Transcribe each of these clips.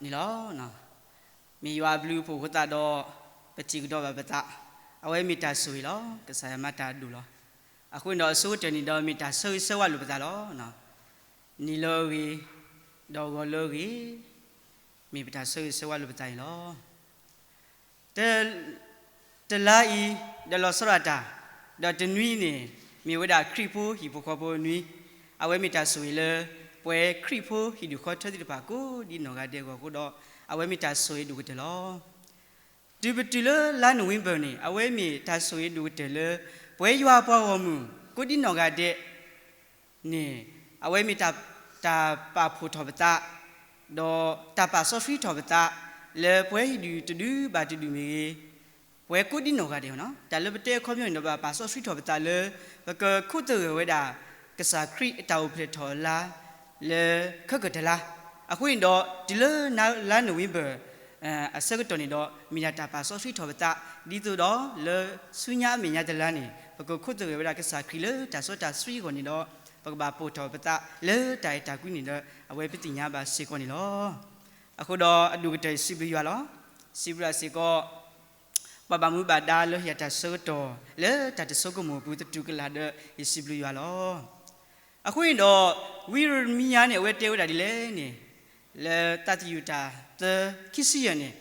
န့ၣ်လီၤ. မ့ၢ်ယွၤအဘျုးအဖှိၣ်အဃိသတးဒီး ပထံၣ်ကဒီးဘၣ်ပသး, အဝဲမ့ၢ်တၢ်ဆိၣ်ဂ့ၤလီၤ. ကစၢ်ယွၤမၤတၢ်အဒိၣ်လီၤ. အဃိန့ၣ်ဒီးအဆိကတၢၢ်န့ၣ်ဒီး မ့ၢ်တၢ်ဆၢဂ့ၤဆၢဝါလိာ်ပသးလီၤ. နံၤလၢအဂ့ၤ, ဒီးဂီၤလၢအဂ့ၤ, မ့ၢ်ပတၢ်ဆၢဂ့ၤဆၢဝါလိာ်ပသးန့ၣ်လီၤ. တ တလါအံၤ ဒီးလီၤဆီဒၣ်တၢ်, ဒီးတနွံအံၤန့ၣ် မ့ၢ်ဝဲဒၣ်ခရံာ်ဖိဟံၣ်ဖိဃီဖိနွံ, အဝဲမ့ၢ်တၢ်ဆိၣ်ဂ့ၤလၢ ပှၤခရံာ်ဖိဟံၣ်ဒူၣ်ဃီထၢသ့ၣ်တဖၣ်ကိးဒ်နီၢ်ဂၤဒဲးအဂီၢ်အဃိဒီး အဝဲမ့ၢ်တၢ်ဆိၣ်ဂ့ၤဒိၣ်ကတၢၢ်လီၤ. တုၤပတုၤလၢလါနိၣ်ဝ့ဘၢၣ်န့ၣ် အဝဲမ့ၢ်တၢ်ဆိၣ်ဂ့ၤဒိၣ်ကတၢၢ်လၢ ပဝဲယွၤအပှၤဂီၢ်မုၢ် ကိးဒ်နီၢ်ဂၤဒဲး န့ၣ် အဝဲမ့ၢ်တၢ် တၢ်ပာ်ဖှိၣ်ထီၣ်ပသး, ဒီးတၢ်ပာ်စီဆှံထီၣ်ပသး လၢပဝဲဟံၣ်ဒူၣ်တဒူၣ်ဘၣ်တဒူၣ်မ့ၢ်ဂ့ၤ, ပဝဲကိးဒ်နီၢ်ဂၤဒဲးန့ၣ် တၢ်လၢပတဲအခီပညီန့ၣ်ဒီး ဘၣ်ပာ်စီဆှံထီၣ်ပသးလၢ ပကခိးသဂၢၢ်ဝဲဒၣ် ကစၢ်ခရံာ်အတၢ်အိၣ်ဖျဲၣ်ထီၣ်အလါ လၢခဲကိာ်တလါ. အဃိန့ၣ်ဒီး တုၤလၢလါနိၣ်ဝ့ဘၢၣ် အဆၢကတီၢ်န့ၣ်ဒီး မ့ၢ်ဒၣ်တၢ်ပာ်စီဆှံထီၣ်ပသး ဒ်သိးဒီးလၢဆူညါအမဲာ်ညါတလါန့ၣ် ပကခိးသဂၢၢ်ဝဲဒၣ်ကစၢ်ခရံာ်လၢတၢ်စီတၢ်ဆှံအဂီၢ်န့ၣ်ဒီး ပကဘၣ်ပိာ်ထီၣ်ပသးလၢတၢ်အဲၣ်တၢ်ကွံန့ၣ်ဒီး အဝဲပသ့ၣ်ညါဘၣ်စ့ၢ်ကီးန့ၣ်လီၤ. အဃိဒီးအဒိၣ်ကတၢၢ်ယစံးဘျုးယွၤလီၤ. စံးဘျုးစ့ၢ်ကီး ပှၤဘၣ်မူဘၣ်ဒါလၢယတၢ်ဆၢကတီၢ် လၢတၢ်တဆိကမိၣ်အပူၤသတူၢ်ကလာ်ဒီး ယစံးဘျုးယွၤလီၤ. အဃိန့ၣ်ဒီး ဝံယံးရမံယၤန့ၣ် အဝဲတဲဝဲဒၣ်ဒ်လဲၣ်န့ၣ်, လၢသးသယုၢ်တၢ်သၢ ခံဆံယဲၢ်န့ၣ်,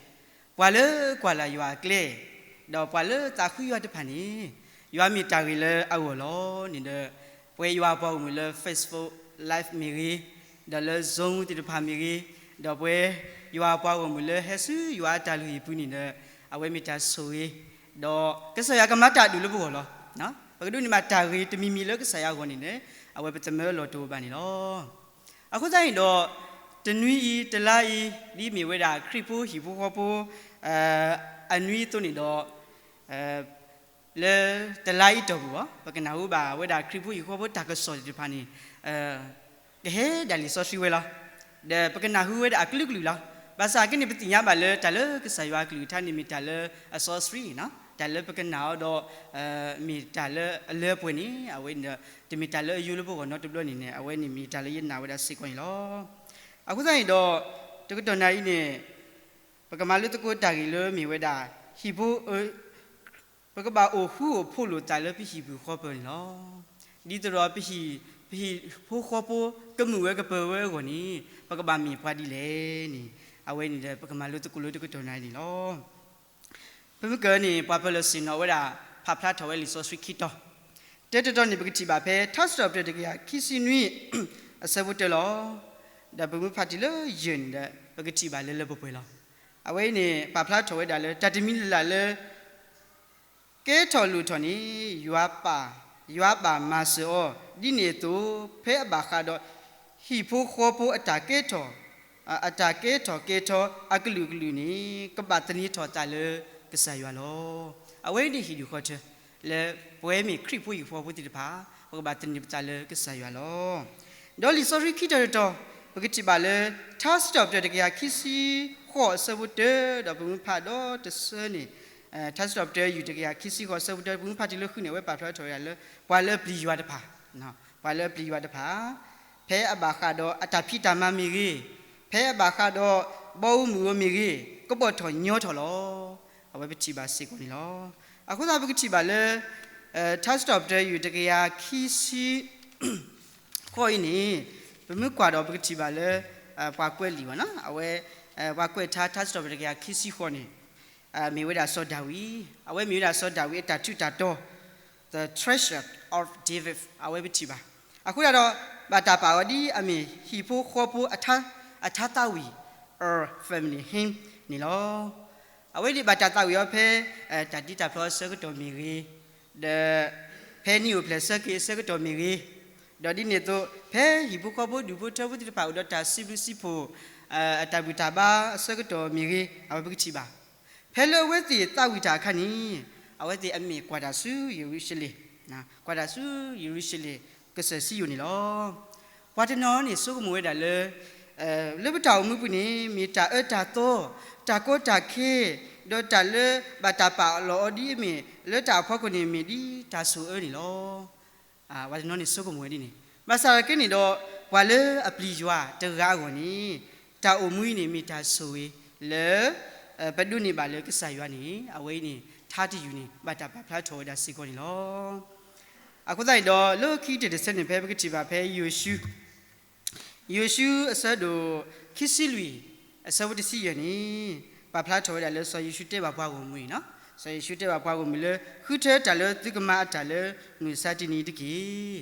ပှၤလၢကွၢ်လၢ်ယွၤအကျဲ, ဒီးပှၤလၢသးဃုယွၤတဖၣ်န့ၣ်, ယွၤမ့ၢ်တၢ်ဂ့ၤလၢအဂီၢ်လီၤန့ၣ်ဒီး, ပဝဲယွၤအပှၤဂီၢ်မုၢ်လၢ Facebook Live မ့ၢ်ဂ့ၤ, ဒီးလၢ Zoom သ့ၣ်တဖၣ်မ့ၢ်ဂ့ၤ, ဒီးပဝဲယွၤအပှၤဂီၢ်မုၢ်လၢဟဲဆူယွၤအတၢ်လုၢ်ဟံၣ်ပူၤန့ၣ်ဒီး, အဝဲမ့ၢ်တၢ်ဆိၣ်ဂ့ၤ, ဒီးကစၢ်ယွၤကမၤတၢ်အဒိၣ်လၢပဂီၢ်လီၤ. ပကဒိးန့ၢ်ဘၣ်တၢ်ဂ့ၤတမံၤမံၤလၢကစၢ်ယွၤအဂီၢ်န့ၣ်န့ၣ်, အဝဲပသမၢလီၤတအိၣ်ဘၣ်န့ၣ်လီၤ. အဃိသတးန့ၣ်ဒီး, တနွံအံၤ တလါအံၤ ဒ်မ့ၢ်ဝဲဒၣ်ခရံာ်ဖိဟံၣ်ဖိဃီဖိ အနွံအသိးန့ၣ်ဒီး, လၢတလါအံၤတီၢ်ပူၤအီၤ ပကနၢ်ဟူဘၣ်ဝဲဒၣ်ခရံာ်ဖိဟံၣ်ဖိဃီဖိတၢ်ကစီၣ်သ့ၣ်တဖၣ်န့ၣ်, ကဟဲဒၣ်လံာ်စီဆှံဝဲလီၤ. ဒီးပကနၢ်ဟူဝဲဒၣ်အကလုာ်ကလုာ်လီၤ. ဘၣ်ဆၣ်က့န့ၣ် ပသ့ၣ်ညါဘၣ်လၢတၢ်လၢကစၢ်ယွၤအကလုၢ်ကထါန့ၣ်မ့ၢ်တၢ်လၢအစီဆှံ, တၢ်လၢပကနာ်အီၤဒီး မ့ၢ်တၢ်လၢအလၢအပှဲၤန့ၣ် အဝဲန့ၣ်ဒီး တမ့ၢ်တၢ်လၢအယိလၢပဂီၢ်နီတဘျီန့ၣ်န့ၣ် အဝဲန့ၣ်မ့ၢ်တၢ်လၢယနာ်ဝဲဒၣ်စ့ၢ်ကီးန့ၣ်လီၤ. အဃိသတးန့ၣ်ဒီး, တကတီၢ်နၢ်အံၤန့ၣ်, ပကမၤလိသကိးတၢ်ဂ့ၢ်လၢမ့ၢ်ဝဲဒၣ် ဟံၣ်ဖိ ပကဘၣ်အိၣ်ဃူအိၣ်ဖိးလိာ်သးလၢပဟံၣ်ပူၤဃီပူၤန့ၣ်လီၤ. ဒ်သိးဒီးပဟံၣ်, ပဟံၣ်ဖိဃီဖိ ကမုာ်ဝဲကပၢၤဝဲအဂီၢ်န့ၣ် ပကဘၣ်မ့ၢ်ပှၤဒ်လဲၣ်န့ၣ်, အဝဲန့ၣ်ဒီးပကမၤလိသကိးလၢတကတီၢ်နၢ်အံၤန့ၣ်လီၤ. ပမ့ၢ်ကွၢ်န့ၣ် ပှၤပၢၤလီၢ်ဆ့ၣ်နီၤဝဲဒၣ် ဖးဖျါထီၣ်ဝဲလံာ်စီဆှံခံတီၤ, တၢတတီၤန့ၣ် ပကထံၣ်ဘၣ်ဖဲ ထါစံးထီၣ်ပတြၢၤတကယၤခံဆံနွံ အဆၢဖိတၢလီၤ. ဒီးပမ့ၢ်ဖးတုၤလၢယဲၢ်န့ၣ်ဒီး ပကထံၣ်ဘၣ်လၢလၢပှဲၤပှဲၤလီၤ. အဝဲအံၤန့ၣ် ပာ်ဖျါထီၣ်ဝဲဒၣ်လၢ တၢ်တမံၤလၢ်လၢ်လၢ ကဲထီၣ်လိၣ်ထီၣ်န့ၣ် ယွၤပာ်, ယွၤပာ်မၤစၢၤအီၤ, ဒ်န့ၣ်အသိး ဖဲအဘၣ်ဃးဒီး ဟံၣ်ဖိဃီဖိအတၢ်ကဲထီၣ်, အတၢ်ကဲထီၣ်ကဲထီအကလုာ်ကလုာ်န့ၣ် ကဘၣ်သန့ၤထီၣ်သးလၢကစၢ်ယွၤလီၤ. အဝဲန့ၣ်ဟံၣ်ဒူၣ်ဃီထၢ လၢပဝဲမ့ၢ်ခရံာ်ဖိဟံၣ်ဖိဃီဖိသ့ၣ်တဖၣ် ပကဘၣ်သန့ၤပသးလၢကစၢ်ယွၤလီၤ. ဒီးလံာ်စီဆှံခံတီၤတတီၤ ပကထံၣ်ဘၣ်လၢ ထါစံးထီၣ်ပတြၢၤတကယၤခံဆံဃိးအဆၢဖိတၢ ဒီးပမ့ၢ်ဖးဒီးတဆၢန့ၣ်, ထါစံးထီၣ်ပတြၢၤယုၢ်တကယၤခံဆံဃိးအဆၢဖိတၢ ပမ့ၢ်ဖးတုၤလၢဃုန့ၣ် အဝဲပာ်ဖျါထီၣ်ဝဲဒၣ်လၢ ပှၤလၢအပျံၤယွၤတဖၣ်, ပှၤလၢအပျံၤယွၤတဖၣ် ဖဲအဘၣ်ဃးဒီးအတၢ်ဖံးတၢ်မၤမ့ၢ်ဂ့ၤ, ဖဲအဘၣ်ဃးဒီး ဘီဧိၤမုၢ်ဧိၤမ့ၢ်ဂ့ၤ, ကဘီၣ်ထီၣ်ညီထီၣ်လီၤ. အဝဲပထံၣ်ဘၣ်စ့ၢ်ကီးန့ၣ်လီၤ. အဃိသတးပကထံၣ်ဘၣ်လၢ ထါစံးထီၣ်ပတြၢၤယုၢ်တကယၤခံဆံဃိးအံၤန့ၣ်, ပမ့ၢ်ကွၢ်ဒီးပကထံၣ်ဘၣ်လၢ ပှၤကွဲးလံာ်ဘၣ်နီၤ, အဝဲ ပှၤကွဲးထါ ထါစံးထီၣ်ပတြၢၤတကယၤခံဆံဃိးန့ၣ် မ့ၢ်ဝဲဒၣ်စီၤဒၤဝံး, အဝဲမ့ၢ်ဝဲဒၣ်စီၤဒၤဝံးအတၢ်ထူးတၢ်တီၤ The Treasure of David အဝဲပထံၣ်ဘၣ်. အဃိသတးဒီး ဘၣ်တၢ်ပာ်အီၤဒ်အမ့ၢ်ဟံၣ်ဖိဃီဖိအထါ, အထါသးဝံၣ် or family hymn န့ၣ်လီၤ. အဝဲန့ၣ်ဘၣ်တၢ်သးဝံၣ်အီၤဖဲ တၢ်ဒ်တၢ်ဖျီအဆၢကတီၢ်မ့ၢ်ဂ့ၤ, ဒီး ဖဲနံၣ်အိၣ်ဖျဲၣ်ဆၢက့ၤအဆၢကတီၢ်မ့ၢ်ဂ့ၤ, ဒီးဒ်န့ၣ်အသိး ဖဲဟံၣ်ဖိဃီဖိဒူၣ်ဖိထၢဖိသ့ၣ်တဖၣ်အိၣ်ဒီးတၢ်စံးဘျုးစံးဖှိၣ် အတၢ်ဘူၣ်တၢ်ဘါအဆၢကတီၢ်မ့ၢ်ဂ့ၤ, အဝဲပကထံၣ်ဘၣ်. ဖဲလၢအဝဲသ့ၣ်သးဝံၣ်တၢ်အခါန့ၣ်, အဝဲသ့ၣ်အမ့ၢ်ကွၢ်တၢ်ဆူယရူၤၡလ့ၣ်, ကွၢ်တၢ်ဆူယရူၤၡလ့ၣ် ကစၢၢ်စံယိၣ်န့ၣ်လီၤ. ပှၤတနီၤန့ၣ်ဆိကမိၣ်ဝဲဒၣ်လၢ လၢပတၢ်အိၣ်မူပူၤန့ၣ် မ့ၢ်တၢ်အၢတၢ်သီ, တၢ်ကီတၢ်ခဲ, ဒီးတၢ်လၢဘၣ်တၢ်ပာ်လီၤအီၤဒ်အမ့ၢ် လၢတၢ်အဖီခိၣ်န့ၣ်မ့ၢ်ဒ်တၢ်ဆိၣ်အၢန့ၣ်လီၤ. ပှၤတနီၤန့ၣ်ဆိကမိၣ်ဝဲဒ်န့ၣ်, ဘၣ်ဆၣ်က့န့ၣ်ဒီး ပှၤလၢအပျံၤယွၤတဂၤအဂီၢ်န့ၣ် တၢ်အိၣ်မူအံၤန့ၣ် မ့ၢ်တၢ်ဆိၣ်ဂ့ၤလၢ ပဒိးန့ၢ်ဘၣ်လၢကစၢ်ယွၤန့ၣ် အဝဲအံၤန့ၣ် ထါတယုၢ်န့ၣ် ဘၣ်တၢ်ပာ်ဖျါထီၣ်ဝဲဒၣ်စ့ၢ်ကီးန့ၣ်လီၤ. အဃိသတးန့ၣ်ဒီး လၢခံတဆၢန့ၣ် ဖဲပကထံၣ်ဘၣ်ဖဲယိၤၡူ ယိၤၡူအဆၢဒိၣ်ခံဆံလွံၢ် အဆၢဖိတဆံယဲၢ်န့ၣ် ပာ်ဖျါထီၣ်ဝဲဒၣ်လၢစီၤယိၤၡူတဲဘၣ်ပှၤဂီၢ်မုၢ်န့ၣ်လီၤ. စီၤယိၤၡူတဲဘၣ်ပှၤဂီၢ်မုၢ်လၢ ဃုထၢတၢ်လၢသုကမၤအတၢ်လၢမုၢ်မဆါတနံၤအံၤတက့ၢ်.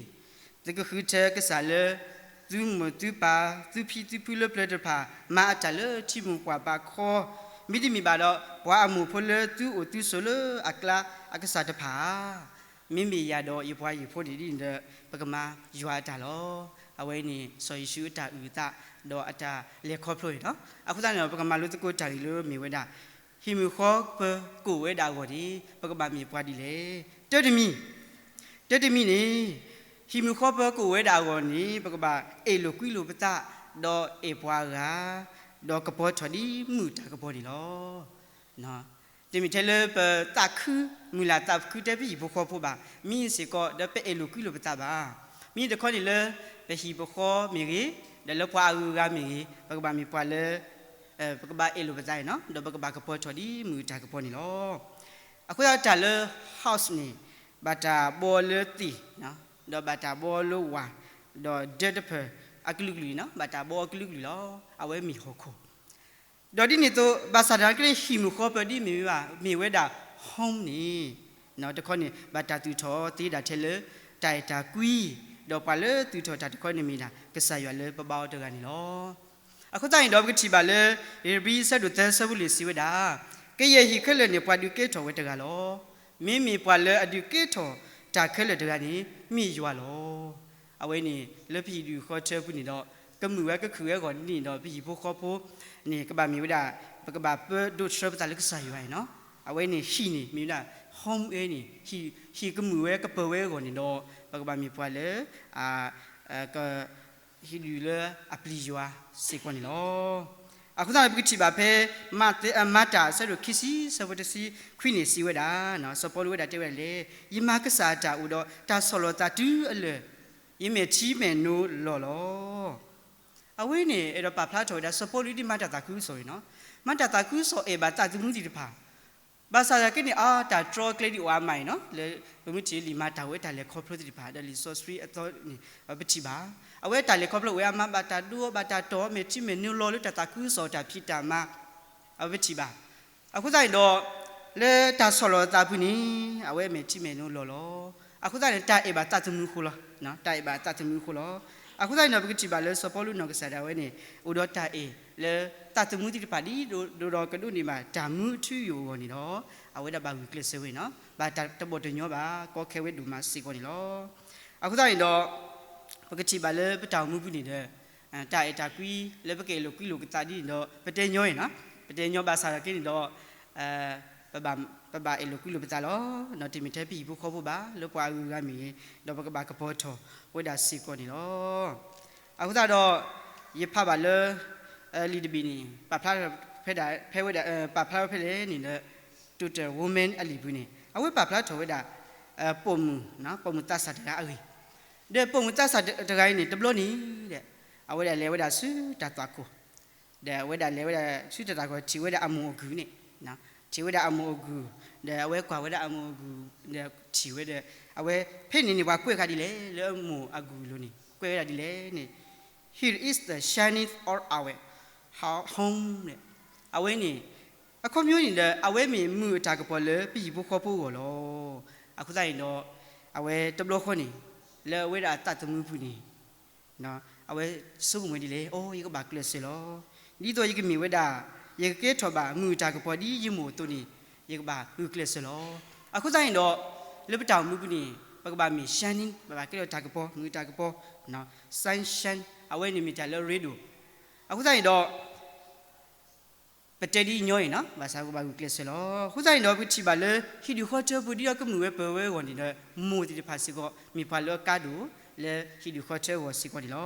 သုကဃုထၢကစၢ်လၢ သုမိၢ်သုပၢ် သုဖံသုဖုလၢပျၢၤတဖၣ် မၤအတၢ်လၢထံမိၢ်ပှၢ်ဘးခီ, မ့တမ့ၢ်ဘၣ်ဒီး ပှၤအမိၢ်ဖိလၢသုအိၣ်သုဆိးလၢအကျါအကစၢ်တဖၣ်ဧါ. မ့မ့ၢ်ယၤဒီးယပှၤဟံၣ်ဖိန့ၣ်ဒ်န့ၣ်ဒီး ပကမၤယွၤအတၢ်လီၤ. အဝဲန့ၣ် စီၤယိၤၡူအတၢ်အုၣ်အသး ဒီးအတၢ်လဲၤခီဖျိန့ၣ်လီၤ. အဃိသတးန့ၣ်ဒီး ပကမၤလိသကိးတၢ်ဂ့ၢ်လၢမ့ၢ်ဝဲဒၣ် ဟံၣ်မုၢ်ဃီပၢၤကအိၣ်ဝဲဒၣ်အဂီၢ်န့ၣ် ပကဘၣ်မ့ၢ်ပှၤဒ်လဲၣ်. တၢတမံၤ, တၢတမံၤန့ၣ် ဟံၣ်မုၢ်ဃီပၢၤကအိၣ်ဝဲဒၣ်အဂီၢ်န့ၣ် ပကဘၣ်အဲၣ်လိာ်ကွံလိာ်ပသး ဒီးအဲၣ်ပှၤဂၤ ဒီးကပီၤထီၣ်ဒ်မုၢ်တၢ်ကပီၤန့ၣ်လီၤ. တမ့ၢ်ထဲလၢပသးခု မုၢ်လၢ်သးခုထဲပဟံၣ်ဖိဃီဖိဘၣ်. မ့ၢ်စ့ၢ်ကီးဒီးပအဲၣ်လိာ်ကွံလိာ်ပသးဘၣ်. မ့ၢ်တခီန့ၣ်လၢ ပဟံၣ်ပဃီမ့ၢ်ဂ့ၤ, ဒီးလၢပှၤအဂုၤအဂၤမ့ၢ်ဂ့ၤ, ပကဘၣ်မ့ၢ်ပှၤလၢ ပကဘၣ်အဲၣ်လိာ်ပသးန့ၣ်လီၤ. ဒီးပကဘၣ်ကပီၤထီၣ်ဒ်မုၢ်တၢ်ကပီၤန့ၣ်လီၤ. အဃိသတးတၢ်လၢ house န့ၣ် ဘၣ်တၢ်ဘီလၢသ့ၣ်, ဒီးဘၣ်တၢ်ဘီလၢဝၣ်, ဒီးဒၢတဖၢၣ်အကလုာ်ကလုာ်န့ၣ်လီၤ. ဘၣ်တၢ်ဘီအကလုာ်ကလုာ်လီၤ. အဝဲမ့ၢ်ဟီၣ်ခိၣ် ဒီးဒ်န့ၣ်အသိး ဘၣ်ဆၣ်သနာ်က့ ဟံၣ်မုၢ်ဃီပၢၤဒ်မ့ၢ်ဝဲဘၣ် မ့ၢ်ဝဲဒၣ် home န့ၣ် တခီန့ၣ် ဘၣ်တၢ်သူၣ်ထီၣ်သ့ဒၣ်ထဲလၢ တၢ်အဲၣ်တၢ်ကွံ, ဒီးပှၤလၢသူၣ်ထီၣ်တၢ်တခီန့ၣ်မ့ၢ်ဒၣ် ကစၢ်ယွၤလၢပဘါအီၤတဂၤန့ၣ်လီၤ. အဃိသတးန့ၣ်ဒီး ပကထံၣ်ဘၣ်လၢ ဧ့ၤဘြံၤအဆၢဒိၣ်သၢဆၢဖိလွံၢ်စံးဝဲဒၣ်, ကယဲၢ်ဟံၣ်ခဲလၢာ်န့ၣ် ပှၤဒုးကဲထီၣ်ဝဲတဂၤလီၤ. မ့မ့ၢ်ပှၤလၢအဒုးကဲထီၣ်တၢ်ခဲလၢာ်တဂၤန့ၣ် မ့ၢ်ယွၤလီၤ. အဝဲန့ၣ် လၢပဟံၣ်ဒူၣ်ဃီထၢပူၤန့ၣ်ဒီး ကမုာ်ဝဲကခုၣ်ဝဲအဂီၢ်န့ၣ်ဒီး ပဟံၣ်ဖိဃီဖိန့ၣ် ကဘၣ်မ့ၢ်ဝဲဒၣ် ပကဘၣ်ပၢဒိၣ်ထၢပသးလၢကစၢ်ယွၤန့ၣ်လီၤ. အဝဲန့ၣ်ဟံၣ်န့ၣ် မ့ၢ်ဝဲဒၣ် home အံၤန့ၣ် ဟံၣ်ကမုာ်ဝဲကပၢၤဝဲအဂီၢ်န့ၣ်ဒီး ပကဘၣ်မ့ၢ်ပှၤလၢ က ဟံၣ်ဒူၣ်လၢအပျံၤယွၤစ့ၢ်ကီးန့ၣ်လီၤ. အဃိသတးန့ၣ် ပကထံၣ်ဘၣ်ဖဲ မၤတၢ်အဆၢဒိၣ်ခံဆံ ဆၢဖိတဆံခွံန့ၣ်စံးဝဲဒၣ်, စီၤပီလူးဝဲဒၣ်တဲဝဲဒၣ်လဲၣ်, ယမၤကစၢ်အတၢ်အိၣ်ဒီး တၢ်ဆီၣ်လီၤသးတုၤအလၢာ်, ယမဲာ်ထံမဲာ်နိလီၢ်လီၤ. အဝဲန့ၣ် အဲၣ်ဒိးပာ်ဖျါထီၣ်ဝဲဒၣ် စီၤပီလူးဒ်မၤတၢ်သးခုကစီၣ်အံၤန့ၣ်လီၤ. မၤတၢ်သးခုကစီၣ်အဲၣ်ဘၣ်သးသမူသ့ၣ်တဖၣ် ဘၣ်ဆၣ်သနာ်က့န့ၣ် အတၢ်တြီအကျဲဒ်အံၤအါမးအံၤန့ၣ်လီၤ. လၢပမ့ၢ်ထံၣ်လံာ်မၤတၢ်ဝဲတၢ်လဲၤခီဖျိသ့ၣ်တဖၣ် ဒီးလံာ်စီဆှံအသီန့ၣ် ပထံၣ်ဘၣ်. အဝဲတၢ်လဲၤခီဖျိဝဲအါမး ဘၣ်တၢ်ဒိအီၤ ဘၣ်တၢ်တီၢ်အီၤ မဲာ်ထံမဲာ်နိလီၤလၢတၢ်သးခုကစီၣ်တၢ်ဖံးတၢ်မၤ အဝဲပထံၣ်ဘၣ်. အဃိသတးန့ၣ်ဒီး လၢတၢ်ဆီၣ်လီၤသးပူၤန့ၣ် အဝဲမဲာ်ထံမဲာ်နိလီၢ်လီၤ. အဃိသတးန့ၣ် တၢ်အဲၣ်ဘၣ်သးသမူအဃိလီၤ. တၢ်အဲၣ်ဘၣ်သးသမူအဃိလီၤ. အဃိသတးန့ၣ်ဒီး ပကထံၣ်ဘၣ်လၢစီၤပီလူးနီၢ်ကစၢ်ဒၣ်ဝဲန့ၣ် အိၣ်ဒီးတၢ်အဲၣ်လၢသးသမူသ့ၣ်တဖၣ်ဒ် ဒ်သိးဒီးကဒိးန့ၢ်ဘၣ်တၢ်မူအထူအယိာ်အဂီၢ်န့ၣ်ဒီး အဝဲဒၣ်ဘၣ်ဂုာ်ကျဲးစၢးဝဲန့ၣ်လီၤ. ဘၣ်တၢ်တဘီၣ်တညီဘၣ် ကီခဲဝဲဒိၣ်မးစ့ၢ်ကီးန့ၣ်လီၤ. အဃိသတးန့ၣ်ဒီး ပကထံၣ်ဘၣ်လၢပတၢ်အိၣ်မူပူၤန့ၣ်ဒီး တၢ်အဲၣ်တၢ်ကွံလၢပကအဲၣ်လိာ်ကွံလိာ်ပသးဒ်န့ၣ်ဒီး ပတဲညီအံၤန့ၣ်လီၤ. ပတဲညီဘၣ်ဆၣ်သနာ်က့န့ၣ်ဒီး ပဘၣ်အဲၣ်လိာ်ကွံလိာ်ပသးလီၤ. တမ့ၢ်ထဲပဟံၣ်ဖိဃီဖိဘၣ် လၢပှၤအဂုၤအဂၤမ့ၢ်ဂ့ၤ ဒီးပကဘၣ်ကပီၤထီၣ်ဝဲဒၣ်စ့ၢ်ကီးန့ၣ်လီၤ. အဃိသတးဒီး ယဖးဘၣ်လၢ လံာ်တဘ့ၣ်န့ၣ် ပာ်ဖျါဖဲဒၣ် ဖဲဝဲဒၣ် ပာ်ဖျါဝဲဖဲလဲၣ်န့ၣ်ဒီး Total Woman အလံာ်ပူၤန့ၣ် အဝဲပာ်ဖျါထီၣ်ဝဲဒၣ် ပိာ်မုၣ် ပိာ်မုၣ်သးစၢ်တဂၤအဂ့ၢ် ဒီးပိာ်မုၣ်သးစၢ်တဂၤအံၤန့ၣ် တဘျီန့ၣ်ဒီး အဝဲဒၣ်လဲၤဝဲဒၣ်ဆူတၢ်သွၣ်ခိၣ် ဒီးအဝဲဒၣ်လဲၤဝဲဒၣ်ဆူတၢ်သွၣ်ခိၣ် ထံၣ်ဝဲဒၣ်အမိၢ်အဂုၢ်န့ၣ်, ထံၣ်ဝဲဒၣ်အမိၢ်အဂုၢ် ဒီးအဝဲကွၢ်ဝဲဒၣ်အမိၢ်အဂုၢ် ဒီးထံၣ်ဝဲဒီး အဝဲဖဲန့ၣ်န့ၣ် ပှၤကွဲးဃာ်ဒ်လဲၣ် လၢအမိၢ်အဂုၢ်အလိၤန့ၣ် ကွဲးဝဲဒၣ်ဒ်လဲၣ်န့ၣ် Here is the shining of our home န့ၣ် အဝဲန့ၣ် အခီပညီန့ၣ်ဒီး အဝဲမ့ၢ်မုၢ်အတၢ်ကပီၤလၢပဟံၣ်ဖိဃီဖိအဂီၢ်လီၤ. အဃိသတးန့ၣ်ဒီး အဝဲတဘျီဃီန့ၣ် လၢအဝဲဒၣ်အသးသမူပူၤန့ၣ် အဝဲဆိကမိၣ်ဝဲဒ်လဲၣ်, အိ ယကဘၣ်ကျဲးစၢးလီၤ. ဒ်သိးယကမ့ၢ်ဝဲဒၣ် ယကကဲထီၣ်ဘၣ်မုၢ်အတၢ်ကပီၤဒ်ယမိၢ်အသိးန့ၣ် ယကဘၣ်ဂုာ်ကျဲးစၢးလီၤ. အဃိသတးန့ၣ်ဒီး လၢပတၢ်အိၣ်မူပူၤန့ၣ် ပကဘၣ်မ့ၢ် shining ပဘၣ်ကဲထီၣ်တၢ်ကပီၤ မုၢ်အတၢ်ကပီၤ sunshine အဝဲန့ၣ်မ့ၢ်တၢ်လၢအရ့ဒိၣ်. အဃိသတးန့ၣ်ဒီး ပတဲဒ်ညီအံၤန့ၣ် ဘၣ်ဆၣ်ပကဘၣ်ဂုာ်ကျဲးစၢးလီၤ. အဃိသတးန့ၣ်ဒီး ပကထံၣ်ဘၣ်လၢ ဟံၣ်ဒူၣ်ဃီထၢပူၤ ဒ်ဒီးကမုာ်ဝဲပၢၤဝဲအဂီၢ်န့ၣ်ဒီး မိၢ်သ့ၣ်တဖၣ်စ့ၢ်ကီး မ့ၢ်ပှၤလၢအကါဒိၣ်လၢဟံၣ်ဒူၣ်ဃီထၢအဂီၢ်စ့ၢ်ကီးန့ၣ်လီၤ.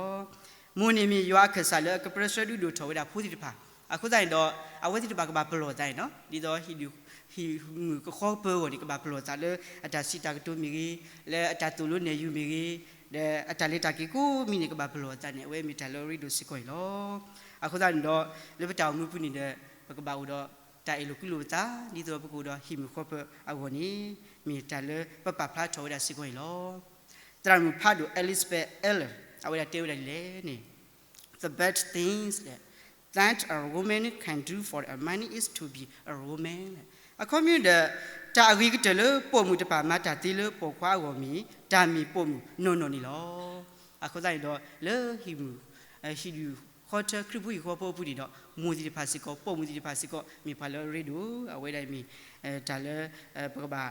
မိၢ်န့ၣ်မ့ၢ်ယွၤအခၢၣ်စးလၢအကပြၢဆှၢဒုးဒိၣ်ထီၣ်ဝဲဒၣ်ဖိသ့ၣ်တဖၣ်. အဃိသတးန့ၣ်ဒီး အဝဲသ့ၣ်တဖၣ်ကဘၣ်ပလီၢ်သးန့ၣ်လီၤ. ဒ်သိး ဟံၣ်မုၣ်ကဃီပၢၤအဂီၢ်န့ၣ် ကဘၣ်ပလီၢ်သးလၢအတၢ်စံးတၢ်ကတိၤမ့ၢ်ဂ့ၤ, လၢအတၢ်သိၣ်လိနဲၣ်ယုၤမ့ၢ်ဂ့ၤ, ဒီးအတၢ်လဲၤတၢ်က့ၤကိးမံၤန့ၣ် ကဘၣ်ပလီၢ်အသးန့ၣ် အဝဲမ့ၢ်တၢ်လၢအရ့ဒိၣ်စ့ၢ်ကီးန့ၣ်လီၤ. အဃိသတးန့ၣ်ဒီး လၢပတၢ်အိၣ်မူပူၤန့ၣ်ဒီး ပကဘၣ်အိၣ်ဒီးတၢ်အဲၣ်လိာ်ကွံလိာ်ပသး ဒ်သိးပကအိၣ်ဒီးဟံၣ်မုာ်ဃီပၢၤအဂီၢ်န့ၣ် မ့ၢ်တၢ်လၢပပာ်ဖျါထီၣ်ဝဲဒၣ်စ့ၢ်ကီးန့ၣ်လီၤ. သရၣ်မုၣ်ဖးဒိၣ် Elizabeth Elliot အဝဲဒၣ်တဲဝဲဒၣ်ဒ်လဲၣ်န့ၣ် The best things that a woman can do for a man is to be a woman. အခီပညီဒီး တၢ်အဂ့ၤကတၢၢ်လၢပိာ်မုၣ်တဖၣ်မၤတၢ်သ့လၢပိာ်ခွါအဂီၢ်မ့ၢ် တၢ်မ့ၢ်ပိာ်မုၣ်နီၢ်နီၢ်န့ၣ်လီၤ. အဃိသတးန့ၣ်ဒီး လၢဟံၣ်မုာ် ဟံၣ်ဒူၣ်ဃီထၢခရံာ်ဖိဟံၣ်ဖိဃီဖိအပူၤန့ၣ်ဒီး မိၢ်သ့ၣ်တဖၣ်စ့ၢ်ကီး ပိာ်မုၣ်သ့ၣ်တဖၣ်စ့ၢ်ကီး မ့ၢ်ပှၤလၢအရ့ဒိၣ် အဝဲဒၣ်မ့ၢ် တၢ်လၢ ပကဘၣ်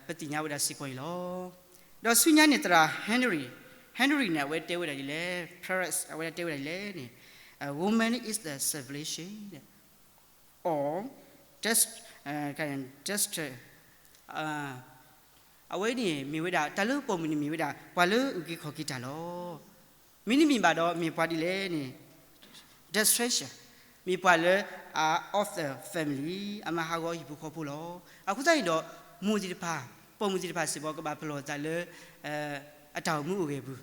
ပသ့ၣ်ညါဝဲဒၣ်စ့ၢ်ကီးန့ၣ်လီၤ. ဒီးဆူညါန့ၣ် သရၣ် Henry, Henry န့ၣ် အဝဲတဲဝဲဒၣ်ဒ်လဲၣ်, Perez အဝဲဒၣ်တဲဝဲဒၣ်ဒ်လဲၣ်န့ၣ် A woman is the salvation or destiny အဝဲန့ၣ်မ့ၢ်ဝဲဒၣ် တၢ်လၢပိာ်မုၣ်န့ၣ်မ့ၢ်ဝဲဒၣ် ပှၤလၢအုၣ်က့ၤခီၣ်က့ၤတၢ်လီၤ. မ့တမ့ၢ်ဘၣ်ဒီး မ့ၢ်ပှၤဒ်လဲၣ်န့ၣ် destruction မ့ၢ်ပှၤလၢ of the family အမၤဟးဂီၤဟံၣ်ဖိဃီဖိလီၤ. အဃိသတးန့ၣ်ဒီး မိၢ်သ့ၣ်တဖၣ် ပိာ်မုၣ်သ့ၣ်တဖၣ်စ့ၢ်ကီး ကဘၣ်ပလီၢ်သးလၢ အတၢ်အိၣ်မူအိၣ်ဂဲၤပူၤ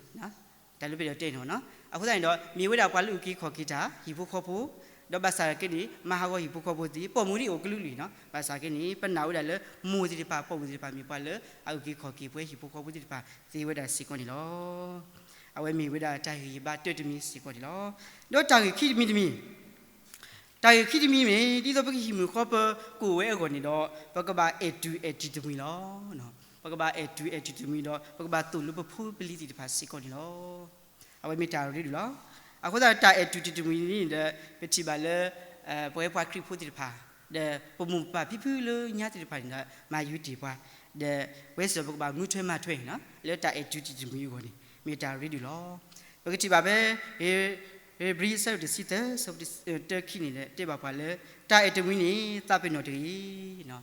တၢ်လၢပဒီးတဲန့ၣ်လီၤ. အဃိသတးန့ၣ်ဒီး မ့ၢ်ဝဲဒၣ်ပှၤလၢအုၣ်က့ၤခီၣ်က့ၤတၢ် ဟံၣ်ဖိဃီဖိ, ဒီးဘၣ်ဆၣ်က့န့ၣ် မၤဟးဂီၤဟံၣ်ဖိဃီဖိသ့, ပိာ်မုၣ်ဒ်အိၣ်ကလုာ်ကလုာ်လီၤ. ဘၣ်ဆၣ်က့န့ၣ် ပနာ်ဝဲဒၣ်လၢ မိၢ်သ့ၣ်တဖၣ် ပိာ်မုၣ်သ့ၣ်တဖၣ် မ့ၢ်ပှၤလၢအအုၣ်က့ၤခီၣ်က့ၤပှၤဟံၣ်ဖိဃီဖိသ့ၣ်တဖၣ်သ့ဝဲဒၣ်စ့ၢ်ကီးန့ၣ်လီၤ. အဝဲမ့ၢ်ဝဲဒၣ်တၢ်ဂံၢ်ဘါတၢတမံၤစ့ၢ်ကီးန့ၣ်လီၤ. ဒီးတၢ်ဂ့ၢ်ခံတမံၤတမံၤ တၢ်ဂ့ၢ်ခံတမံၤမ့ၢ် ဒ်သိးပကဟံၣ်မုာ်ဃီပၢၤကအိၣ်ဝဲအဂီၢ်န့ၣ်ဒီး ပကဘၣ်အဲၣ်တူၢ်အဲၣ်တံၤတမှံၤလီၤ. ပကဘၣ်အဲၣ်တူၢ်အဲၣ်တံၤတမှံၤဒီး ပကဘၣ်သိၣ်လိပဖိပလံၤသ့ၣ်တဖၣ်စ့ၢ်ကီးန့ၣ်လီၤ. အဝဲမ့ၢ်တၢ်ရ့ဒိၣ်လီၤ. အဃိသတးတၢ်အဲၣ်တူၢ်တံၤတမှံၤန့ၣ်ဒီး ပထံၣ်ဘၣ်လၢ ပဝဲပှၤခရံာ်ဖိသ့ၣ်တဖၣ် ဒီးပမိၢ်ပပၢ်ဖံဖုလၢညါသ့ၣ်တဖၣ်န့ၣ်ဒီး မၤယုၤတ့ၢ်ပှၤ ဒီးပဝဲစ့ၢ်ကီးပကဘၣ်မူထွဲမၤထွဲန့ၣ်လီၤ. လၢတၢ်အဲၣ်တူၢ်တံၤတမှံၤအဂီၢ်န့ၣ် မ့ၢ်တၢ်ရ့ဒိၣ်လီၤ. ပကထံၣ်ဘၣ်ဖဲ ဧ့ၤဘြံၤအဆၢဒိၣ်တဆံသၢ ဆၢဖိတဆံခံန့ၣ်ဒီး တဲဘၣ်ပှၤလၢ တၢ်အဲၣ်တမှံၤန့ၣ် သးပ့ၤနီၣ်တဂ့ၤ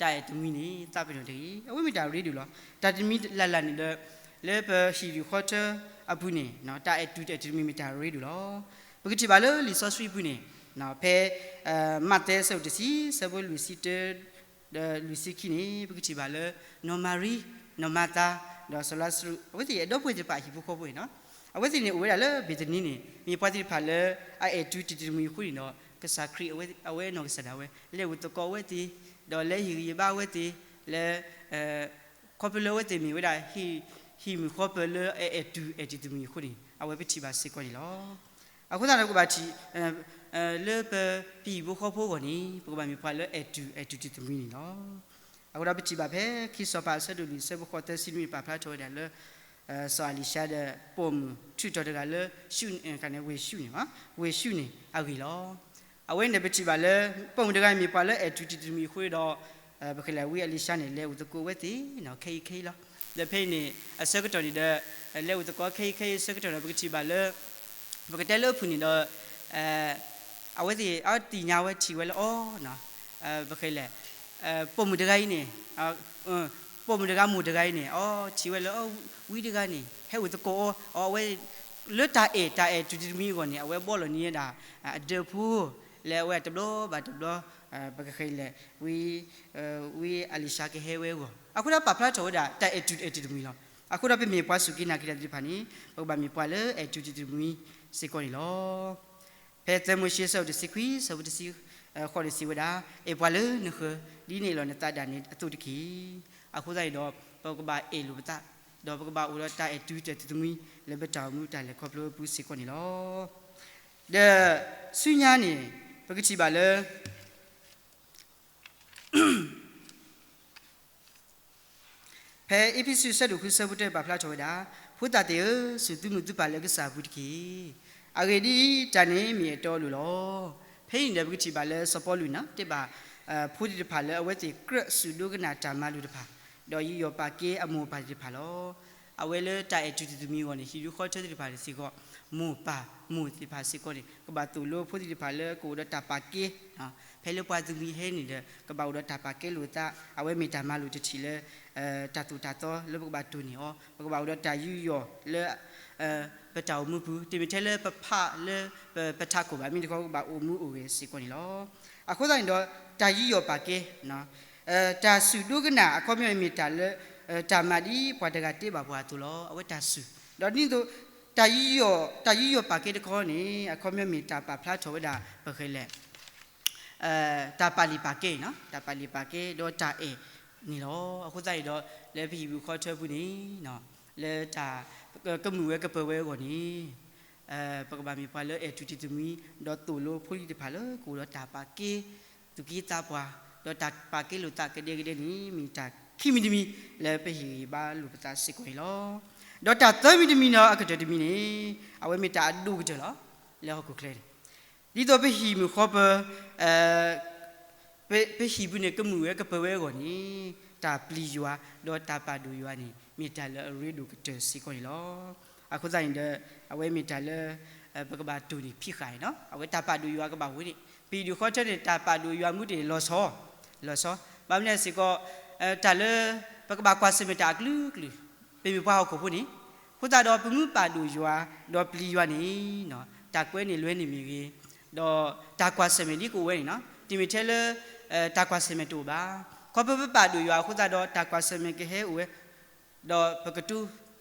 တၢ်အဲၣ်တမှံၤန့ၣ် သးပ့ၤနီၣ်တဂ့ၤ. အဝဲမ့ၢ်တၢ်ရ့ဒိၣ်လီၤ. တၢ်တမံၤလၢ်လၢ်န့ၣ်ဒီး လၢပဟံၣ်ဒူၣ်ဃီထၢအပူၤန့ၣ် တၢ်အဲၣ်တူၢ်တံၤတမှံၤမ့ၢ်တၢ်ရ့ဒိၣ်လီၤ. ပကထံၣ်ဘၣ်လၢလံာ်စီဆှံပူၤန့ၣ် ဖဲ မးသဲအဆၢဒိၣ်တဆံ ဆၢဖိလွံၢ်ဆံတၢ ဒီးလွံၢ်ဆံခံန့ၣ် ပကထံၣ်ဘၣ်လၢ နီၢ်မၤရံ, နီၢ်မၤသၤ, ဒီးစီၤလါစရူး အဝဲသ့ၣ်အဒီပုၢ်ဝဲၢ်သ့ၣ်တဖၣ်အဟံၣ်ဖိဃီဖိန့ၣ်လီၤ. အဝဲသ့ၣ်န့ၣ်အိၣ်ဝဲဒၣ်လၢဘ့းသနံန့ၣ် မ့ၢ်ပှၤသ့ၣ်တဖၣ်လၢ အအဲၣ်တူၢ်တံၤတမှံၤအဃိန့ၣ်ဒီး ကစၢ်ခရံာ်အဝဲနီၢ်ကစၢ်ဒၣ်ဝဲ လဲၤအိၣ်သကိးအဝဲသ့ၣ်, ဒီးလဲၤဟ့ၣ်ဂံၢ်ဟ့ၣ်ဘါအဝဲသ့ၣ်, လဲၤ ခီဖျိလၢအဝဲသ့ၣ်မ့ၢ်ဝဲဒၣ် ဟံၣ်မုာ်ဃီပၢၤလၢအအဲၣ်တူၢ်အဲၣ်တံၤတမှံၤအဃိန့ၣ် အဝဲပထံၣ်ဘၣ်စ့ၢ်ကီးန့ၣ်လီၤ. အဃိသတးဒီးပကဘၣ်ထံၣ် လၢပ ပဟံၣ်ဖိဃီဖိအဂီၢ်န့ၣ် ပကဘၣ်မ့ၢ်ပှၤလၢအဲၣ်တူၢ်အဲၣ်တံၤတမှံၤန့ၣ်လီၤ. အဃိဒီးပထံၣ်ဘၣ်ဖဲခံစီၤပၤအဆၢဒိၣ်လွံၢ်အဆၢဖိဃိးသၢဆံနွံန့ၣ် ပာ်ဖျါထီၣ်ဝဲဒၣ်လၢ စီၤအလံၤၡါဒီးပိာ်မုၣ်ထုးထီၣ်တဂၤလၢ ရှု ဝ့ၢ်ရှုၣ်န့ၣ်, ဝ့ၢ်ရှုၣ်န့ၣ်အဂ့ၢ်လီၤ. အဝဲန့ၣ်ပထံၣ်ဘၣ်လၢ ပိာ်မုၣ်တဂၤမ့ၢ်ပှၤလၢအဲၣ်တူၢ်တံၤတမှံၤအဃိဒီး ပကလဲၤဝံအလံၤၡါန့ၣ် လဲၤအိၣ်သကိးဝဲသ့ၣ် ခဲအံၤခဲအံၤလီၤ. ဒီးဖဲအံၤန့ၣ် အဆၢကတီၢ်န့ၣ်ဒီး လဲၤအိၣ်သကိးခဲအံၤခဲအံၤအဆၢကတီၢ်ဒီး ပကထံၣ်ဘၣ်လၢ ပကတဲလၢအဖုၣ်န့ၣ်ဒီး အဝဲသ့ၣ်အသ့ၣ်ညါဝဲထံၣ်ဝဲလၢအီၤ ပဃဲလဲၣ် ပိာ်မုၣ်တဂၤအံၤန့ၣ် ပိာ်မုၣ်တဂၤမိၢ်တဂၤအံၤန့ၣ် အီၤထံၣ်ဝဲလၢအီၤ ဝံတဂၤန့ၣ် ဟဲအိၣ်သကိးအီၤ အဝဲ လၢတၢ်အဲၣ်တၢ်အဲၣ်တူၢ်တံၤတမှံၤအဂီၢ်န့ၣ် အဝဲဘှီလီၤန့ၢ်ဝဲဒၣ် အဒၢးဖိ လၢအဝဲတဘျီဘၣ်တဘျီ ပကဃဲလဲၣ် ဝံ ဝံအလံၤၡါကဟဲဝဲအဂီၢ် အဃိဒီးပာ်ဖျါထီၣ်ဝဲဒၣ် တၢ်အဲၣ်တူၢ်အဲၣ်တံၤတမှံၤလီၤ. အဃိဒီးပမ့ၢ်ပှၤစူၢ်က့ၤနာ်က့ၤတၢ်သ့ၣ်တဖၣ်န့ၣ် ပကဘၣ်မ့ၢ်ပှၤလၢအဲၣ်တူၢ်တံၤတမှံၤစ့ၢ်ကီးန့ၣ်လီၤ. ဖဲသၢမိၤၡ့အဆၢဒိၣ်တဆံခွံ အဆၢဖိတဆံဃိးန့ၣ်စံးဝဲဒၣ်, အဲၣ်ပှၤလၢနဃၢၤ ဒ်နအဲၣ်လီၤနသးဒၣ်နဲအသိးတက့ၢ်. အဃိသတးန့ၣ်ဒီး ပကဘၣ်အဲၣ်လိာ်ပသး ဒီးပကဘၣ်အိၣ်ဒီးတၢ်အဲၣ်တူၢ်တံၤတမှံၤ လၢပတၢ်အိၣ်မူတၢ်လဲၤခီဖျိအပူၤစ့ၢ်ကီးန့ၣ်လီၤ. ဒီးဆူညါန့ၣ် ပကထံၣ်ဘၣ်လၢ ဖဲအ့းဖ့းစူး အဆၢဒိၣ်ဃုအဆၢဖိတၢပာ်ဖျါထီၣ်ဝဲဒၣ်, ဖိသၣ်သ့ၣ်ဧၢ, စူၢ်သုမုၢ်သုပၢ်လၢကစၢ်အပူၤတက့ၢ်. အဂ့ၢ်ဒ်အံၤ, တၢ်န့ၣ်မ့ၢ်အတီအလိၤလီၤ. ဖဲအံၤန့ၣ်ဒီး ပကထံၣ်ဘၣ်လၢစီၤပီလူးန့ၣ် တဲဘၣ် ဖိသ့ၣ်တဖၣ်လၢအဝဲသ့ၣ်ကြၢးစူၢ်ဒိကနၣ်တၢ်မၤလိာ်တဖၣ်, ဒီးယူးယီၣ်ပာ်ကဲအမိၢ်အပၢ်သ့ၣ်တဖၣ်လီၤ. အဝဲလၢတၢ်အဲၣ်တူၢ်တံၤတမှံၤအဂီၢ်န့ၣ် ဟံၣ်ဒူၣ်ဃီထၢသ့ၣ်တဖၣ်န့ၣ်စ့ၢ်ကီး မိၢ်ပၢ်မိၢ်သ့ၣ်တဖၣ်စ့ၢ်ကီးန့ၣ် ကဘၣ်သိၣ်လိဖိသ့ၣ်တဖၣ်လၢကအိၣ်ဒီးတၢ်ပာ်ကဲ ဖဲလၢပှၤသုးမုၢ်ဟဲန့ၣ်ဒီး ကဘၣ်အိၣ်ဒီးတၢ်ပာ်ကဲလိာ်သး, အဝဲမ့ၢ်တၢ်မၤလိာ်တထံၣ်လၢ တၢ်သိၣ်တၢ်သီလၢပကဘၣ်တိၢ်န့ၢ်အီၤ, ပကဘၣ်အိၣ်ဒီးတၢ်ယူးယီၣ်လၢ ပတၢ်အိၣ်မူပူၤ, တမ့ၢ်ထဲလၢပဖးလၢပထးခိၣ်ဘၣ်, မ့ၢ်တခီပကဘၣ်အိၣ်မူအိၣ်ဂဲၤစ့ၢ်ကီးန့ၣ်လီၤ. အဃိသတးန့ၣ်ဒီး တၢ်ယူးယီၣ်ပာ်ကဲ တၢ်စူၢ်ဒိကနၣ်အခီပညီန့ၣ်မ့ၢ်တၢ်လၢ တၢ်မၤဒ်ပှၤတဂၤတဲဘၣ်ပှၤအသိးလီၤ. အဝဲတၢ်စူၢ်, ဒီးဒ်သိး တၢ်ယူးယီၣ်, တၢ်ယူးယီၣ်ပာ်ကဲတခီန့ၣ် အခီပညီမ့ၢ်တၢ်ပာ်ဖျါထီၣ်ဝဲဒၣ်ပဃဲလဲၣ်, တၢ်ပာ်လုၢ်ပာ်ကဲ, တၢ်ပာ်လုၢ်ပာ်ကဲဒီးတၢ်အဲၣ်န့ၣ်လီၤ. အဃိသတးန့ၣ်ဒီး လၢပဟံၣ်ပူၤဃီထၢပူၤန့ၣ် လၢတၢ်ကမုာ်ဝဲကပၢၤဝဲအဂီၢ်န့ၣ် ပကဘၣ်မ့ၢ်ပှၤလၢအဲၣ်တူၤတံၤသမှံ ဒီးသိၣ်လိဖိလံၤတဖၣ်လၢကအိၣ်ဒီးတၢ်ပာ်ကဲသူၣ်က့သးပှၢ်, ဒီးတၢ်ပာ်ကဲလိာ်သးကဒဲကဒဲန့ၣ် မ့ၢ်တၢ်ခံမံၤတမံၤလၢပဟ့ၣ်ဂံၢ်ဘါလိာ်ပသးစ့ၢ်ကီးန့ၣ်လီၤ. ဒီးတၢ်သၢမံၤတမံၤဒီး အကတၢၢ်တမံၤန့ၣ် အဝဲမ့ၢ်တၢ်အဒိၣ်ကတၢၢ်လီၤ. လၢဟီၣ်ခိၣ်ချၢန့ၣ် ဒ်သိးပဟံၣ်မုၢ်ဃီပၢၤ ပဟံၣ်ပူၤန့ၣ် ကမုာ်ဝဲကပၢၤဝဲအဂီၢ်န့ၣ် တၢ်ပျံၤယွၤ ဒီးတၢ်ပာ်ဒိၣ်ယွၤန့ၣ် မ့ၢ်တၢ်လၢအရ့ဒိၣ်ကတၢၢ်စ့ၢ်ကီးန့ၣ်လီၤ. အဃိသတးန့ၣ်ဒီး အဝဲမ့ၢ်တၢ်လၢ ပကဘၣ်တိၢ်န့ၢ်ဖံးဃာ်န့ၣ်လီၤ. အဝဲတၢ်ပာ်ဒိၣ်ယွၤကဘၣ်ဝဲန့ၣ် ပဟံၣ်ဒူၣ်ဃီထၢန့ၣ် တၢ်ပာ်ဒိၣ်ယွၤမူတ့ၢ်လီၤဆီ, လီၤဆီ, ဘၣ်မနုၤစ့ၢ်ကီး တၢ်လၢ ပကဘၣ်ကွၢ်ဆၢၣ်မဲာ်တၢ်အကလုာ်ကလုာ် ပမ့ၢ်ပှၤဟီၣ်ခိၣ်ဖိန့ၣ်, အဃိသတးဒီး ပမ့ၢ်ပာ်ဒိၣ်ယွၤ ဒီးပျံၤယွၤန့ၣ် တၢ်ကွဲန့ၢ်လွဲန့ၢ်မ့ၢ်ဂ့ၤ, ဒီးတၢ်ကွၢ်ဆၢၣ်မဲာ်ဒ်ကအိၣ်ဝဲန့ၣ်လီၤ. တမ့ၢ်ထဲလၢ တၢ်ကွၢ်ဆၢၣ်မဲာ်တအိၣ်ဘၣ်. ခီဖျိပပာ်ဒိၣ်ယွၤအဃိသတးဒီး တၢ်ကွၢ်ဆၢၣ်မဲာ်ကဟဲအိၣ်ဝဲ ဒီးပကတိၤ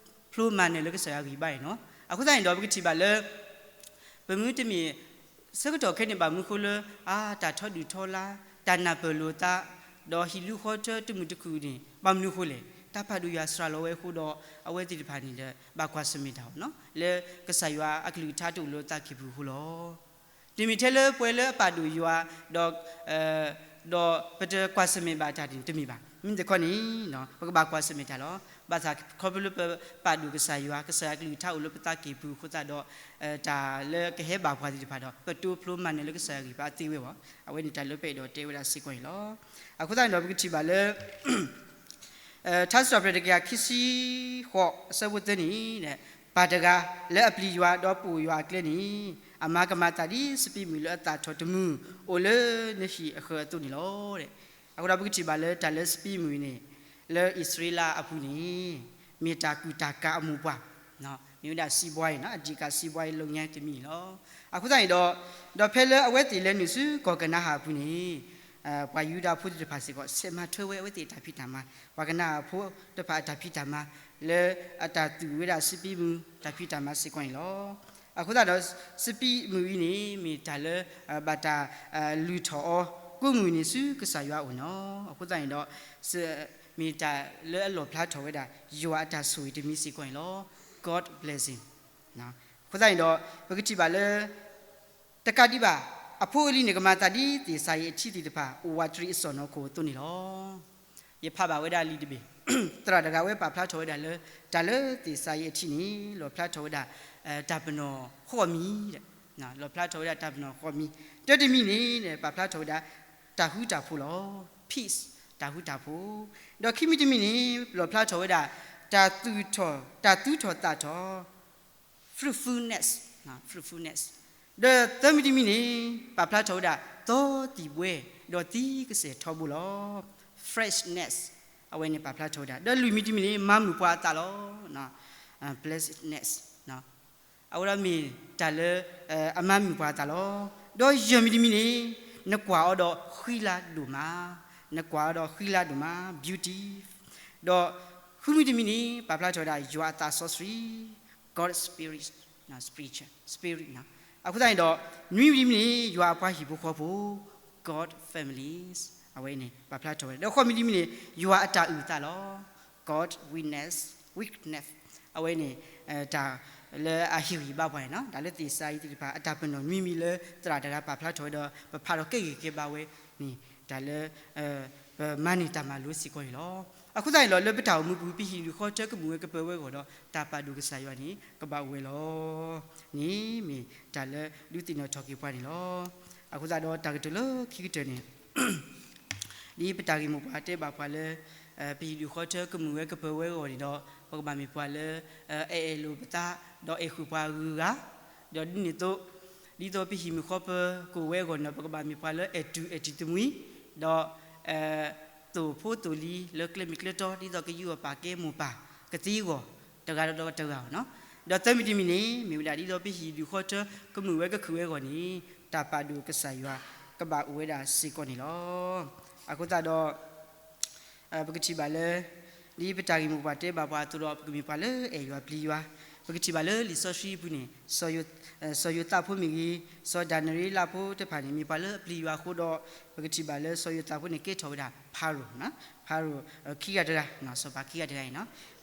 ဖျိမၤနၢၤလၢကစၢ်ယွၤဂံၢ်ဘါန့ၣ်လီၤ. အဃိသတးန့ၣ်ဒီး ပကထံၣ်ဘၣ်လၢ ပမ့ၢ်တမ့ၢ် ဆၢကတီၢ်ခဲအံၤန့ၣ် ဘၣ်မနုၤအဃိလၢ အါ တၢ်ထီဒုၣ်ထီဒါ, တၢ်နၢ်ပၢၢ်လိာ်သး, ဒီးဟံၣ်ဒူၣ်ဃီထၢတမုာ်တခုၣ်န့ၣ် ဘၣ်မနုၤအဃိလဲၣ်. တၢ်ပာ်ဒိၣ်ယွၤစှၤလီၤဝဲအဃိဒီး အဝဲသ့ၣ်တဖၣ်န့ၣ်ဒီး ဘၣ်ကွၢ်ဆၢၣ်မဲာ်တၢ်အီၤန့ၣ်လီၤ. လၢကစၢ်ယွၤအကလုၢ်ကထါတအိၣ်လၢသးကံၢ်ပူၤအဃိလီၤ. တမ့ၢ်ထဲလၢပှၤလၢအပာ်ဒိၣ်ယွၤ ဒီး ဒီးပတကွၢ်ဆၢၣ်မဲာ်ဘၣ်တၢ်န့ၣ် တမ့ၢ်ဘၣ်. မ့ၢ်တခီန့ၣ် ပကဘၣ်ကွၢ်ဆၢၣ်မဲာ်တၢ်လီၤ. ဘၣ်ဆၣ်ခီဖျိလၢပပာ်ဒိၣ်ကစၢ်ယွၤ, ကစၢ်ယွၤကလုၢ်ကထါအိၣ်လၢပသးကံၢ်ပူၤအဃိသတးဒီး တၢ်လၢကဟဲဘၣ်ပှၤသ့ၣ်တဖၣ်ဒီး ပတိၤဖျိမၤနၢၤလၢကစၢ်ယွၤဂံၢ်ဘါအသ့ဝဲဘၣ်. အဝဲန့ၣ်တၢ်လၢပအဲၣ်ဒိးတဲဝဲဒၣ်စ့ၢ်ကီးန့ၣ်လီၤ. အဃိသတးန့ၣ်ဒီး ပကထံၣ်ဘၣ်လၢ ထါစံးထီၣ်ပတြၢၤတကယၤခံဆံဃိး အဆၢဖိသၢန့ၣ် ပၢ်တဂၤလၢအပျံၤယွၤဒီးပိာ်ယွၤအကျဲန့ၣ် အမၤကမၤအသးဒ်စပံးမုၢ်လၢအသၣ်ထီၣ်တမုၢ် အိၣ်လၢနဟံၣ်အဃၢၤအသိးန့ၣ်လီၤ. အဃိဒီးပကထံၣ်ဘၣ်လၢတၢ်လၢစပံးမုၢ်န့ၣ် လၢအံၣ်စရ့လးအပူၤန့ၣ် မ့ၢ်တၢ်ကူၣ်တၢ်ကၤအမိၢ်ပှၢ် မ့ၢ်ဝဲဒၣ်စံးဘှါအံၤ အဒံးကၤစံးဘှါအံၤ လုပ်ငန်း တမံၤန့ၣ်လီၤ. အဃိသတးန့ၣ်ဒီး ဒီးဖဲလၢအဝဲသ့ၣ်လဲၤနုာ်ဆူကီၢ်ကနၤအၣ်အပူၤန့ၣ် ပှၤယူဒၤဖိသ့ၣ်တဖၣ်စ့ၢ်ကီး ဆဲးမၤထွဲဝဲအဝဲသ့ၣ်အတၢ်ဖံးတၢ်မၤ, ပှၤကနၤအၣ်ဖိတဖၣ်အတၢ်ဖံးတၢ်မၤ လၢအတၢ်သူၣ်ဝဲဒၣ်စပံးမုၢ်တၢ်ဖံးတၢ်မၤစ့ၢ်ကီးန့ၣ်လီၤ. အဃိသတးဒီး စပံးမုၢ်အံၤန့ၣ် မ့ၢ်တၢ်လၢ ဘၣ်တၢ် လုၢ်ထီၣ်အီၤ ကိးမုၢ်နံၤဆူကစၢ်ယွၤအအိၣ်န့ၣ်လီၤ. အဃိသတးန့ၣ်ဒီး မ့ၢ်တၢ်လၢအလီၣ်ဖျါထီၣ်ဝဲဒၣ် ယွၤအတၢ်ဆိၣ်ဂ့ၤတမံၤစ့ၢ်ကီးန့ၣ်လီၤ. God blessing. အဃိသတးန့ၣ်ဒီး ပကထံၣ်ဘၣ်လၢ တကးဒံးဘၣ် အဖိအလံၤန့ၣ် ကမၤသးဒ်သ့ၣ်စၤယံးအထံသ့ၣ်တဖၣ် အိၣ်ဝးတရံးအစီၣ်နီၤခိၣ်အသိးန့ၣ်လီၤ. ယဖးဘၣ်ဝဲဒၣ်လံာ်တဘ့ၣ်, သရၣ်တဂၤဝဲပာ်ဖျါထီၣ်ဝဲဒၣ်လၢ တၢ်လၢသ့ၣ်စၤယံးအထံန့ၣ် လီၣ်ဖျါထီၣ်ဝဲဒၣ် တၢ်ပနီၣ်ဃိးမံၤ, လီၣ်ဖျါထီၣ်ဝဲဒၣ်တၢ်ပနီၣ်ဃိးမံၤ, တၢတမံၤန့ၣ် ပာ်ဖျါထီၣ်ဝဲဒၣ် တၢ်ဃူတၢ်ဖိးလီၤ. Peace, တၢ်ဃူတၢ်ဖိး, ဒီးခံမံၤတမံၤန့ၣ် လီၣ်ဖျါထီၣ်ဝဲဒၣ် တၢ်သူၣ်ထီၣ်, တၢ်သူၣ်ထီၣ်သးထီၣ် fruitfulness, fruitfulness, ဒီးသၢမံၤတမံၤန့ၣ် ပာ်ဖျါထီၣ်ဝဲဒၣ် သီသံၣ်ဘှဲ ဒီးသံကစဲၢ်ထီဘိလီၤ. Freshness, အဝဲန့ၣ်ပာ်ဖျါထီၣ်ဝဲဒၣ်, ဒီးလွံၢ်မံၤတမံၤန့ၣ် မၤမုာ်ပှၤအသးလီၤ. Blessedness, အဝဲဒၣ်မ့ၢ်တၢ်လၢ အမၤမုာ်ပှၤအသးလီၤ. ဒီးယဲၢ်မံၤတမံၤန့ၣ် နကွၢ်အီၤဒီးဃံလၤဒိၣ်မး, နကွၢ်အီၤဒီးဃံလၤဒိၣ်မး beauty, ဒီးဃုမံၤတမံၤန့ၣ် ပာ်ဖျါထီၣ်ဝဲဒၣ် ယွၤအသးစီဆှံ God Spirit, spirit, spirit, အဃိသတးန့ၣ်ဒီး နွံမံၤတမံၤန့ၣ် ယွၤအပှၤဟံၣ်ဖိဃီဖိ God families, အဝဲန့ၣ် ပာ်ဖျါထီၣ်ဝဲဒၣ်, ဒီးဃိးမံၤတမံၤန့ၣ် ယွၤအတၢ်အုၣ်အသးလီၤ. God witness, witness, အဝဲန့ၣ် တၢ်လၢအဟ့ၣ်ဂံၢ်ဘါပှၤန့ၣ်လီၤ. တၢ်လၢသ့ၣ်စၤယံးသ့ၣ်တဖၣ် အတၢ်ပနီၣ်နွံမံၤလၢသရၣ်တဂၤပာ်ဖျါထီၣ်ဝဲဒီး ပဖးဒီးကဲဂ့ၤကဲဘါဝဲန့ၣ် တၢ်လၢ ပမၤန့ၢ်တၢ်မၤလိစ့ၢ်ကီးန့ၣ်လီၤ. အဃိသတးန့ၣ်လီၤ လၢပတၢ်အိၣ်မူပူၤ ပဟံၣ်ဒူၣ်ဃီထၢကမုာ်ဝဲကပၢၤဝဲအဂီၢ်ဒီး တၢ်ပာ်ဒိၣ်ကစၢ်ယွၤန့ၣ် ကဘၣ်အိၣ်ဝဲလီၤ. န့ၣ်မ့ၢ်တၢ်လၢဒုးသ့ၣ်နီၣ်ထီၣ်က့ၤပှၤန့ၣ်လီၤ. အဃိသတးဒီးတၢ်ကတိၤလၢခံကတၢၢ်န့ၣ် ဒ်ပတၢ်ဂ့ၢ်မိၢ်ပှၢ်တဲဘၣ်ပှၤလၢ ပဟံၣ်ဒူၣ်ဃီထၢကမုာ်ဝဲကပၢၤဝဲအဂီၢ်န့ၣ်ဒီး ပကဘၣ်မ့ၢ်ပှၤလၢ အအဲၣ်လိာ်ပသး ဒီးအဲၣ်ဃုာ်ပှၤအဂုၤအဂၤ, ဒီးဒ်န့ၣ်အသိး ဒ်သိးပဟံၣ်မုၢ်ဃီပၢၤကအိၣ်ဝဲအဂီၢ်န့ၣ်ဒီး ပကဘၣ်မ့ၢ်ပှၤလၢအဲၣ်တူၢ်အဲၣ်တံၤသမှံ, ဒီး သိၣ်ဖိသိၣ်လံၤလၢကျဲမ့ၢ်ကျဲတီ ဒ်သိးကယူးယီၣ်ပာ်ကဲမိၢ်ပၢ်ကသ့အဂီၢ် တဂၤဒီးတဂၤအဂီၢ်န့ၣ်လီၤ. ဒီးသၢမံၤတမံၤန့ၣ် မ့ၢ်ဝဲဒၣ်ဒ်သိးပဟံၣ်ဒူၣ်ဃီထၢကမုာ်ဝဲကခုၣ်ဝဲအဂီၢ်န့ၣ် တၢ်ပာ်ဒိၣ်ကစၢ်ယွၤ ကဘၣ်အိၣ်ဝဲဒၣ်စ့ၢ်ကီးန့ၣ်လီၤ. အဃိသတးဒီး ပကထံၣ်ဘၣ်လၢ ဒ်ပတၢ်ဂ့ၢ်မိၢ်ပှၢ်တဲဘၣ်ပှၤအသိးဒီး ပကမ့ၢ်ပှၤလၢအဲၣ်ယွၤပျံၤယွၤ, ပကထံၣ်ဘၣ်လၢလံာ်စီဆှံအပူၤန့ၣ် စီၤယိၤသးဖိမ့ၢ်ဂ့ၤ, စီၤဒၤနံးယ့လးဖိတဖၣ်န့ၣ် မ့ၢ်ပှၤလၢအပျံၤယွၤအဃိဒီး ပကထံၣ်ဘၣ်လၢစီၤယိၤသးဖိန့ၣ် ကဲထီၣ်ဝဲဒၣ်ဖၤရိၤ, ဖၤရိၤခံဂၤတဂၤ, စီၤပၤခံဂၤတဂၤအံၤန့ၣ်,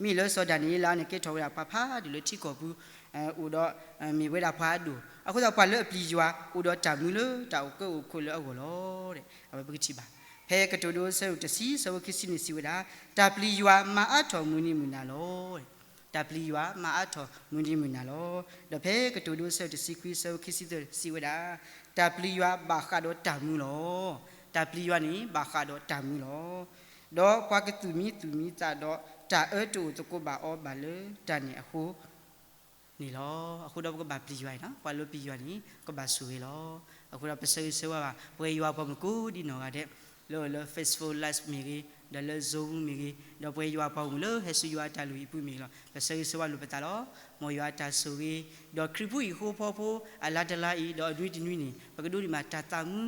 မ့ၢ်လၢစီၤဒၤနံးယ့လးန့ၣ် ကဲထီၣ်ဝဲဒၣ်ပှၤဖးဒိၣ်လၢထံကီၢ်ပူၤ အိၣ်ဒီး မ့ၢ်ဝဲဒၣ်ပှၤအဒိၣ်, အဃိသတး ပှၤလၢအပျံၤယွၤ အိၣ်ဒီးတၢ်မူလၢတၢ်အိၣ်ကၢအိၣ်ခိးလၢအဂီၢ်လီၤ. အဝဲပကထံၣ်ဘၣ် ဖဲကတိၤဒိ ဆၢဒိၣ်တဆံ ဆၢဖိခံဆံန့ၣ် စံးဝဲဒၣ်, တၢ်ပျံၤယွၤမၤအါထီၣ်မုၢ်နံၤမုၢ်နၤလီၤ. တၢ်ပျံၤယွၤမၤအါထီၣ်မုၢ်နံၤမုၢ်နၤလီၤ. ဒီးဖဲကတိၤဒိ ဆၢဒိၣ်တဆံခွံ ဆၢဖိခံဆံသၢ စံးဝဲဒၣ်, တၢ်ပျံၤယွၤဘၣ်ဃးဒီးတၢ်မူလီၤ. တၢ်ပျံၤယွၤန့ၣ် ဘၣ်ဃးဒီးတၢ်မူလီၤ. ဒီးပှၤကသူၣ်မံသူၣ်မံသးဒီး တၢ်အၢတအိၣ်သကိးဘၣ်အီၤဘၣ်လၢတၢ်န့ၣ်အဃိ န့ၣ်လီၤ. အဃိဒီးပကဘၣ်ပျံၤယွၤအံၤန့ၣ်, ပှၤလၢပျံၤယွၤန့ၣ် ကဘၣ်ဆိၣ်ဂ့ၤလီၤ. အဃိဒီးပဆၢဂ့ၤဆၢဝါဘၣ် ပဝဲယွၤပှၤမုၣ်ကိးဒံနီၢ်ဂၤဒဲး, လၢအိၣ်လၢ Facebook Live မ့ၢ်ဂ့ၤ, ဒီးလၢ Zoom မ့ၢ်ဂ့ၤ, ဒီးပဝဲယွၤပှၤဂီၢ်မုၢ်လၢဟဲဆူယွၤအတၢ်လုၢ်ဟံၣ်ပူၤမ့ၢ်ဂ့ၤလီၤ, ပဆၢဂ့ၤဆၢဝါလိာ်ပသးလီၤ. မ်ယွၤအတၢ်ဆိၣ်ဂ့ၤ, ဒီးခရံာ်ဖိဟံၣ်ဖိဃီဖိအလါတလါအံၤ, ဒီးအနွံတနွံန့ၣ် ပကဒိးန့ၢ်ဘၣ်တၢ်သးမူ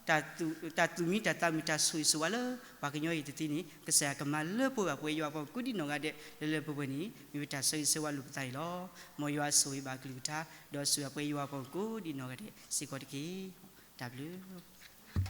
တၢ်သူၣ်မံတၢ်သးမုာ် တၢ်ဆိၣ်ဂ့ၤဆိၣ်ဝါလၢ ပှၤကညီအံၤတသ့န့ၣ် ကစၢ်ယွၤကမၤလၢပှဲၤဘၣ်ပဝဲယွၤပှၤမုၣ်ကိးဒံနီၢ်ဂၤဒဲး လၢလၢပှဲၤပှဲၤန့ၣ် မ့ၢ်ဝဲတၢ်ဆၢဂ့ၤဆၢဝါလိာ်ပသးန့ၣ်လီၤ. မ်ယွၤဆိၣ်ဂ့ၤဘၣ်အကလုၢ်ကထါ, ဒီးဆိၣ်ဂ့ၤပဝဲယွၤပှၤမုၣ်ကိးဒံနီၢ်ဂၤဒဲးစ့ၢ်ကီးတက့ၢ်. တၢ်ဘျုး